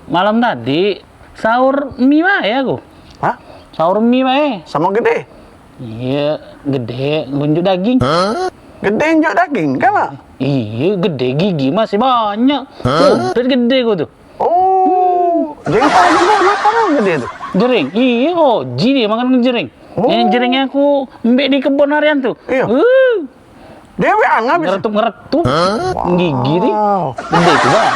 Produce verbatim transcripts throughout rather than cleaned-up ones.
Malam tadi sahur mie bae aku. Hah? Sahur mie bae. Samo gede? Iya, gede, ngunjuk daging. Gede njuk daging, kalah? Iya, gede, gigi masih banyak. Komplit gede ku tu. Oh, jengkol gede, makan gede tu. Jering, iya, oji dia makan jering. Oh. Yang jering yang aku ambek di kebun harian tu. Iya. Uh. Dewek ngabis. Ngeretup-ngeretup. Gigi ni. Wow. Gede tu, Bang.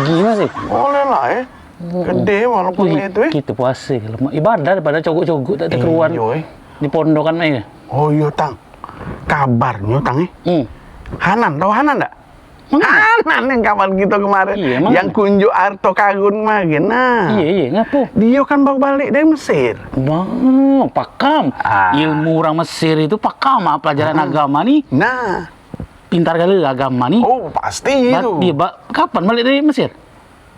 Gigi masih. Boleh lah, eh. Gede walaupun itu, eh. Kita puasa, lemak ibadah pada cogok-cogok tak ada keruan. Iyo, eh. Di pondokan, eh. Oh, iyo, Tang. Kabarnyo, Tang, eh. Hmm. Hanan, tahu Hanan dak? Mana? Hanan yang kawan kita kemarin. Iya, mana? Yang kunjuk harta karun kemarin. Nah. Iya, iya, ngapo? Dia kan baru balik dari Mesir. Wah, pakam. Ah. Ilmu orang Mesir itu pakam, ah, pelajaran agama ni. Nah. Pintar gale agama ni. Oh, pasti itu. Dia ba-, kapan balik dari Mesir?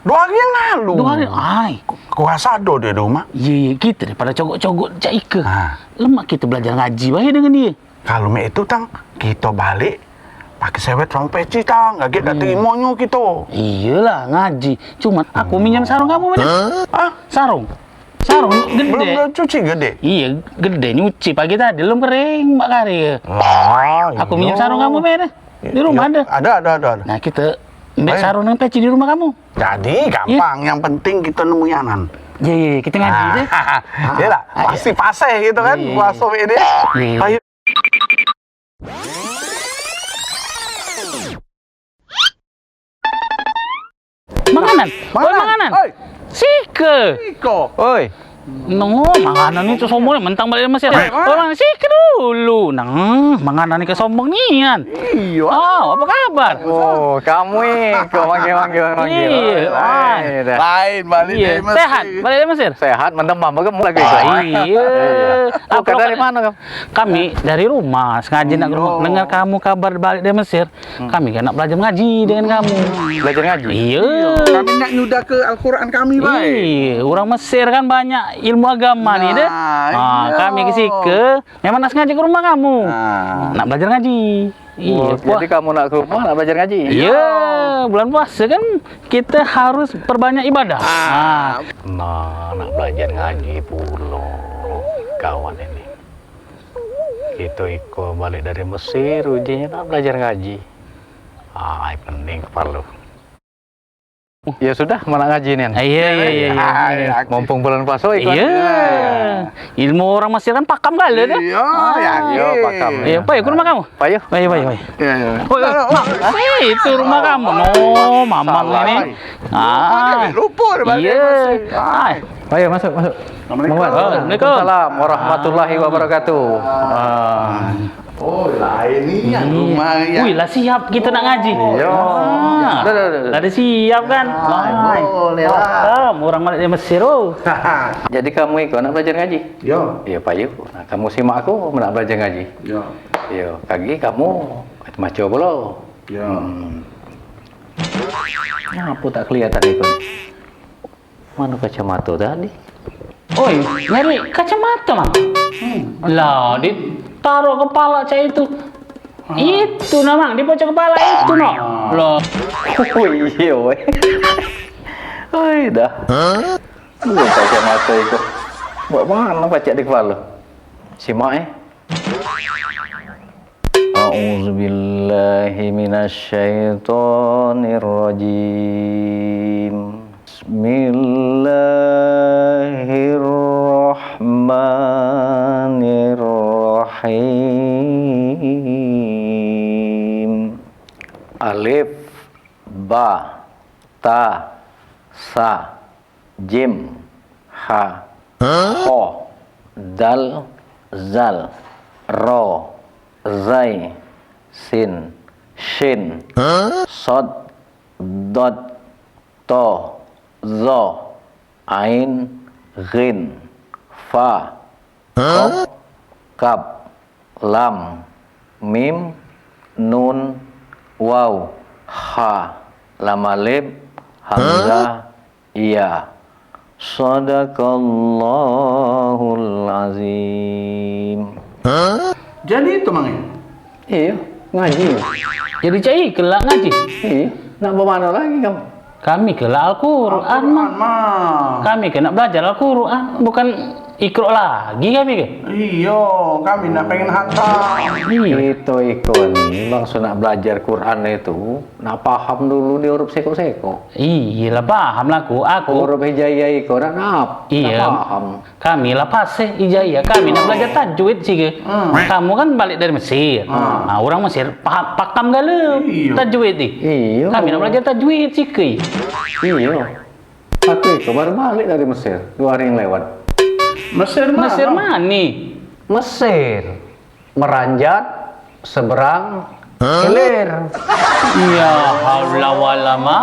Dua hari yang lalu. Dua hari, ai. Ku rasa ado dia di rumah. Iya, iya, kita daripada cogok-cogok cak ika. Ah. Lemak kita belajar ngaji bae dengan dia. Kalu mek itu, Tang, kito balek pake sewet samo peci, Tang. Agek dak terimonyo kito. Iyolah, ngaji. Cuman aku minjam sarung kamu, Mek. Hah? Sarung. Sarung gede. Belum, belum cuci gede? Iya, gede nyuci pagi tadi, belum kering, Mak Kari. Aku minjam sarung kamu, Mek. Di rumah ada. Ada, ada, ada, ada. Nah, kita ambek sarung dengan peci di rumah kamu. Jadi, gampang. Yang penting kita nemu Yanan. Iya, iya, kita ngaji deh. Iyalah, pasti paseh gitu kan, puasa ini. Iya. Ayo. Manganan. Oi, manganan. Oi. Sike. Iko. Oi. No, manganan itu sombong mentang balik Mesir. Oi, manganan sike dulu. Nah, manganan ni ke sombong nian. Iyo. Oh, apa kabar? Oh, kamu iko manggil-manggil, manggil. Iya. Lain, balik dari Mesir. Sehat, balik dari Mesir. Sehat, mentang gemuk lagi. Iya. Oh, dari mana kamu? Kami dari rumah, sengaja nak ke rumah. Dengar kamu kabar balik dari Mesir, kami kan nak belajar ngaji dengan kamu. Belajar ngaji? Iya. Kami nak nyudah ke Al-Quran kami bae. Iya, orang Mesir kan banyak ilmu agama ni deh. Nah, kami ke sike, memang nak sengaja ke rumah kamu. Nah. Nak belajar ngaji. Iya, jadi kamu nak ke rumah nak belajar ngaji? Iya, bulan puasa kan kita harus perbanyak ibadah. Nah, nak belajar ngaji pulo kawan ini. Kito iko balik dari Mesir, ujinyo nak belajar ngaji. Ai, pening kepalo. Ya sudah, manak ngaji nian. Iya, iya, iya, iya. Mumpung bulan puasa iko. Iya. Ilmu orang Mesir kan pakam gale tu. Iya, pakam. Iya, payu ke rumah kamu? Payu. Payu, payu, payu. Iya, iya. Oi, oi. Eh, itu rumah kamu. No, mamang ini. Ah. Lupa dia balik Mesir. Payu, masuk, masuk. Assalamualaikum. Waalaikumsalam warahmatullahi wabarakatuh. Ah. Oh, lain ni yang rumah yang. Wih, lah siap kita nak ngaji. Iya. Ah. Dah, dah, dah, dah. Dah siap kan? Ah, boleh lah. Kamu orang balik dari Mesir, oh. Jadi kamu iko nak belajar ngaji? Iya. Iya, payu. Nah, kamu simak aku nak belajar ngaji. Iya. Iya, kagi kamu maco pulo. Iya. Hmm. Ngapo tak kelihatan itu? Mano kacamato tadi? Oi, nyari kacamato, Mang. Hmm. Lah, ditaro kepala cak itu. Ah. Itu nah, Mang, dipocok kepala itu, no. Ah. Lah. Oh, iya, weh. Oi, dah. Hah? Iya, kacamato itu. Buat mano pacak di kepala? Simak, eh. A'udzubillahi minasyaitonirrajim. Bismillahirrahmanirrahim. Alif, ba, ta, sa, jim, ha, kho, dal, zal, ro, zai, sin, shin, sod, dot, to, zo, ain, ghin, fa, kof, kaf, lam, mim, nun, waw, ha, lam alif, hamzah, ya. Sadaqallahul azim. Jadi itu, Mang, ya? Iyo, ngaji. Jadi cak iko lah ngaji. Iyo, nak bemano lagi kamu? Kami ke lah Al-Quran, Al-Quran, Mang. Mang. Kami ke nak belajar Al-Quran, bukan Iqra lagi kami ke. Iyo, kami nak pengen hatam. Iyo. Kito iko ni, bangso nak belajar Quran itu, nak paham dulu di huruf seko-seko. Iyalah, paham lah aku. Aku huruf hijaiyah iko, nak, nak, nak paham. Kami lah fasih hijaiyah, kami nak belajar tajwid sih ke. Hmm. Kamu kan balik dari Mesir. Hmm. Nah, orang Mesir paham, pakam galo tajwid ni. Iyo. Kami nak belajar tajwid sih ke. Iyo. Aku itu baru balik dari Mesir dua hari yang lewat. Mesir mana? Mesir mana? Mesir. Meranjat, seberang, hilir. Ya haula wala ma.